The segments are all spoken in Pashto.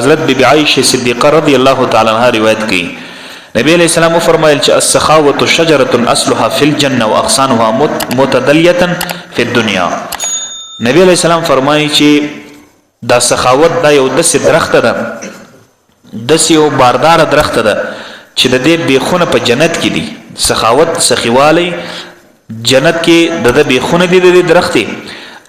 حضرت بی بی عائشه صدیقه رضی الله تعالی عنها روایت کوي، نبی علیہ السلام فرمایل چې السخاوت شجره اصلها فی الجنه واغصانها متدلیه فی الدنیا. نبی علیہ السلام فرمایي چې دا سخاوت دا یو داسې درخته ده، داسې یو بارداره درخته ده چې د دې بیخونه په جنت کې دي. سخاوت سخیوالی جنت کې د د بیخونه دي د دې درختې،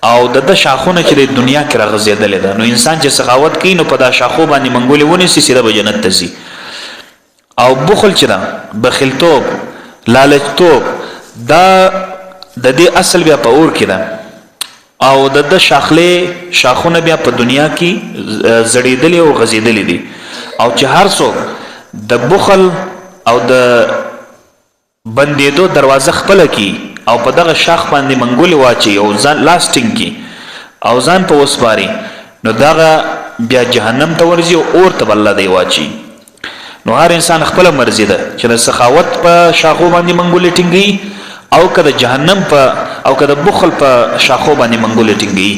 او د د شاخونه چې د دنیا کې راغځېدلې ده. نو انسان چې سخاوت کوي نو په دا شاخو باندې منګولې ونیسي، سیده به جنت ته ځي. او بخل چې ده، بخیلتوب، لالچتوب، دا د دې اصل بیا په اور کې ده، او د د شاخلې شاخونه بیا په دنیا کې زړېدلې او غځېدلې دي. او چې هر څوک د بخل او د بندېدو دروازه خپله کی او په دغه شاخ باندې منګولې واچي او ځان لاس ټینګ کی او ځان په وسپاري، نو دغه بیا جهنم ته ورځي او اور ته به الله دی واچي. نو هر انسان خپله مرضي ده چې د سخاوت په شاخو باندې منګولې ټینګوي او که د جهنم په او که د بخل په شاخو باندې منګولې ټینګوي.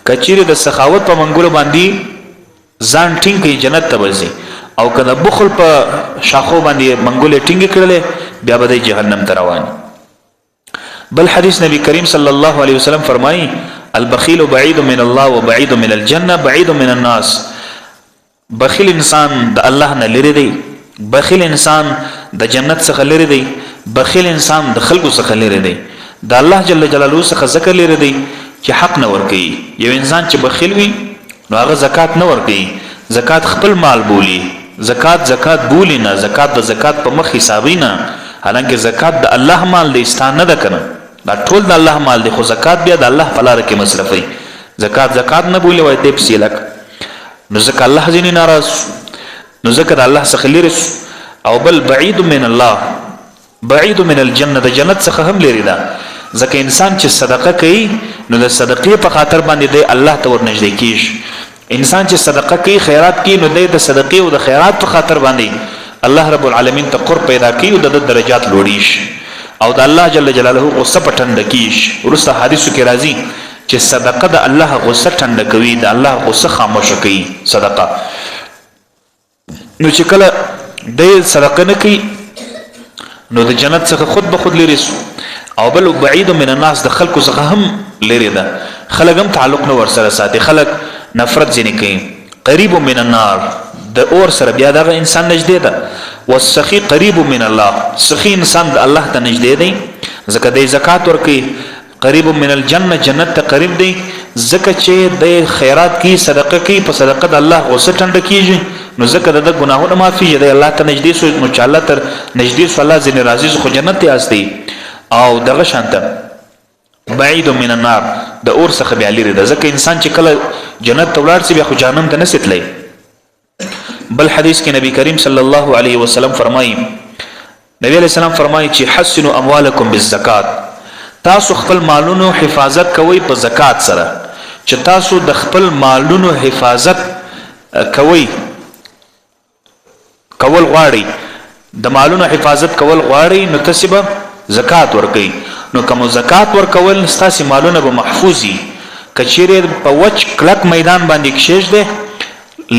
که چیرې د سخاوت په منګولو باندې ځان ټینګ کړي جنت ته به ځي، او که د بخل په شاخو باندې منګولې ټینګې کړلې بیا به دی جهنم ته روان. بل حدیث نبی کریم صلی الله علیه وسلم فرمایي البخیل بعید من الله وبعید من الجنه بعید من الناس. بخیل انسان د الله نه لرې دی، بخیل انسان د جنت څخه لرې دی، بخیل انسان د خلکو څخه لرې دی. د الله جل جلاله څخه ځکه لرې دی چې حق نه ورکوي. یو انسان چې بخیل وي نو هغه زکات نه ورکوي، زکات خپل مال بولی، زکات زکات بولی نه، زکات د زکات په مخ حسابي نه، حالانکه زکات د الله مال دی، ستا نه ده کنه، دا ټول د الله مال دی، خو زکات بیا د الله په لاره کې مصرفوي. زکات زکات نه بولي، وایي دی پسې لک، نو ځکه الله ځینې ناراض، نو ځکه د الله څخه لرې سو. او بل بعید من الله بعید من الجنه، د جنت څخه هم لرې ده، ځکه انسان چې صدقه کوي نو د صدقې په خاطر باندې دی الله ته ورنږدې کیږي. انسان چې صدقه کوي، خیرات کوي، نو دی د صدقې او د خیرات په خاطر باندې الله رب العالمین ته قرب پیدا کوي او د ده درجات لوړیږي او د الله جل جلاله غصه په ټنډه کیږي. وروسته حدیثو کې راځي چې صدقه د الله غصه ټنډه کوي، د الله غصه خاموشه کوي صدقه. نو چې کله دی صدقه نه کوي نو د جنت څخه خود به خود لرې سو. او بل بعید من الناس، د خلکو څخه هم لرې ده، خلک هم تعلق نه ورسره ساتي، خلک نفرت ځینې کوي. قریب من النار، د اور سره بیا دغه انسان نږدې ده. والسخي قریب من الله، سخي انسان د الله ته نږدې دی، ځکه دی زکات ورکوي. قریب من الجنه، جنت ته قریب دی، ځکه چې د خیرات کی، صدقه کی، په صدقه د الله غصه ټنډه کیږي، نو ځکه د ګناهونو معافي دی، الله ته نږدې سو. نو چې الله تر نږدې سو، الله ځینې راضي سو، خو جنت ته استي. او دغه شانته بعید من النار، د اور څخه بیا لرې ده، ځکه انسان چې کله جنت ته ولاړ سي بیا خو جهنم ته نه سي تللی. بل حدیث کې نبی کریم صلی الله علیه وسلم فرمایي، نبی علیہ السلام فرمایي چې حسنوا اموالکم بالزکات، تاسو خپل مالونو حفاظت کوئ په زکات سره. چې تاسو د خپل مالونو حفاظت کوئ، کول غواړئ، د مالونو حفاظت کول غواړئ، نو تاسو به زکات ورکئ. نو کوم زکات ورکول ستاسو مالونه به محفوظي. که چیرې په وچ کلک میدان باندې کښېږدې،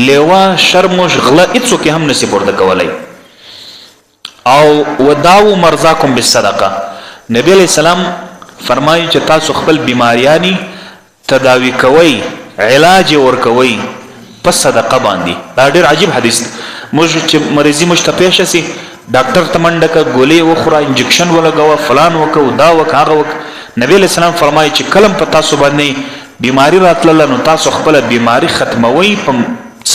لیوه، شرموش، غله هېڅوک یې هم نسي پورته کولی. او وداو مرضاکم بالصدقه، نبی علیہ السلام فرمایي چې تاسو خپل بیماریانی تداوی کوئ، علاج یې ورکوئ په صدقه باندې. دا ډېر عجیب حدیث دی. موږ چې مریضي موږ ته پېښه سي، ډاکټر ته منډه که، ګولۍ وخوره، انجکشن ولګوه، فلان وکړه، دا وکړه، هغه وکړه. نبی علیه السلام فرمایي چې کله په تاسو باندې بیماری راتلله نو تاسو خپله بیماری ختموئ په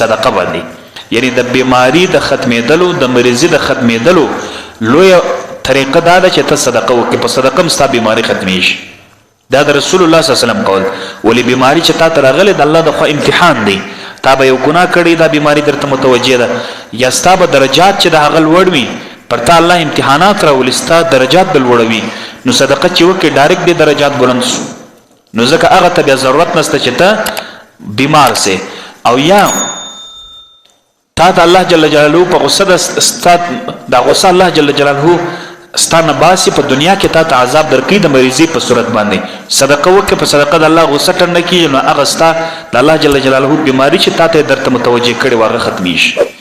صدقه باندې. یعنی د بیماری د ختمېدلو، د مریضي د ختمېدلو لویه طریقه دا ده چې ته صدقه وکړې، په صدقه هم ستا بیماری ختمېږي. دا د رسول الله صلی الله علیه وسلم قول. ولې بیماری چې تا ته راغلې د الله د خوا امتحان دی، تا به یو ګناه کړې، دا بیماری درته متوجه ده، یا ستا به درجات چې د هغه لوړ وي، پر تا الله امتحانات راولي، ستا درجات به لوړوي. نو صدقه چې وکړې ډایرکټ دې درجات بلند سو، نو ځکه هغه ته بیا ضرورت نشته چې ته بیمار سې. او یا تا ته الله جل جلاله په غصه ده، ستا دا غصه الله جل جلاله ستا نه باسي، په دنیا کې تا ته عذاب درکوي د مریضۍ په صورت باندې. صدقه وکړه، په صدقه د الله غصه ټنډه کیږي، نو هغه ستا د الله جل جلاله بیماري چې تا ته درته متوجه کړې وه هغه ختمیږي.